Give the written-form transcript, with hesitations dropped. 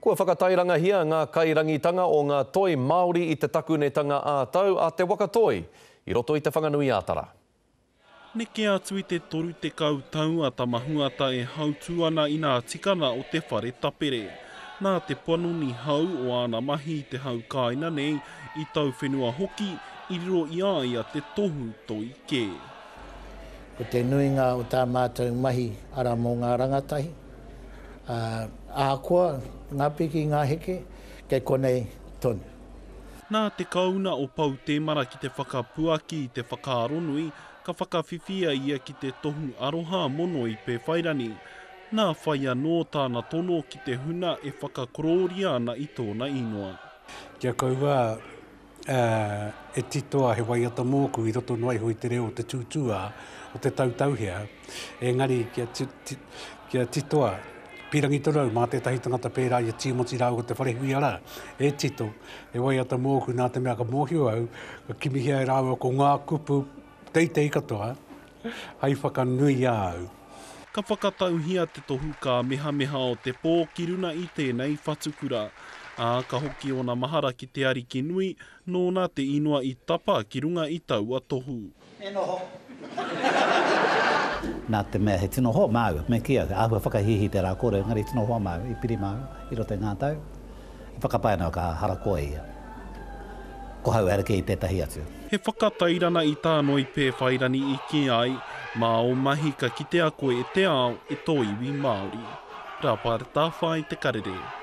Kua whakatairangahia ngā kairangitanga o ngā toi Māori i te takunetanga ā-tau a Te Waka Toi i roto i Te Whanganui-ā-Tara. Neke atu i te 30 tau a Tamahuata e hautū ana i nā tikana o te whare tapere. Nā te panoni hau o āna mahi i te hau kāina nei, i tauwhenua hoki, i riro i a ia te tohu toi kē. Ko te nuinga o tā mātou mahi ara mō ngā rangatahi, ā, ahakoa ngā piki, ngā heke, kei konei tonu. Nā te kauna o Pou Temara ki te whakapuaki i te whakaaronui, ka whakawhiwhia ia ki te tohu aroha mō Noi Pēwhairangi. Nā whai anō tāna tono ki te huna e whakakorōria ana i tōna ingoa. Kia kaua e titoa he waiata mōku i roto noa iho i te reo o te tūtūā, o te tautauhea, engari kia, kia titoa pīrangi tonu au mā tētahi tangata pērā i a Tīmoti rāua ko Te Wharehuia rā, e tito he waiata mōku nā te mea ka mōhio au, ka kimihia e rāua ko ngā kupu teitei katoa hei whakanui i a au. Ka whakatauhia te tohu kāmehameha o te pō ki runa i tēnei whatukura, ā, ka hoki ōna mahara ki te Ariki nui, nōna te inoa i tapa ki runga i taua tohu. Me noho. Nā te mea he tino hoa māua, me kī au, he āhua whakahīhī tērā kōrero, engari he tino hoa māua, i piri māua i roto i ngā tau. E whakapae ana ka harakoa ia. Ko hau haere kē i tētahi atu. He whakatairana i tā Noi Pēwhairangi i kī ai, mā ō mahi ka kitea koe e te ao, e tō iwi Māori. Rāpāra Tāwhai Te Karere.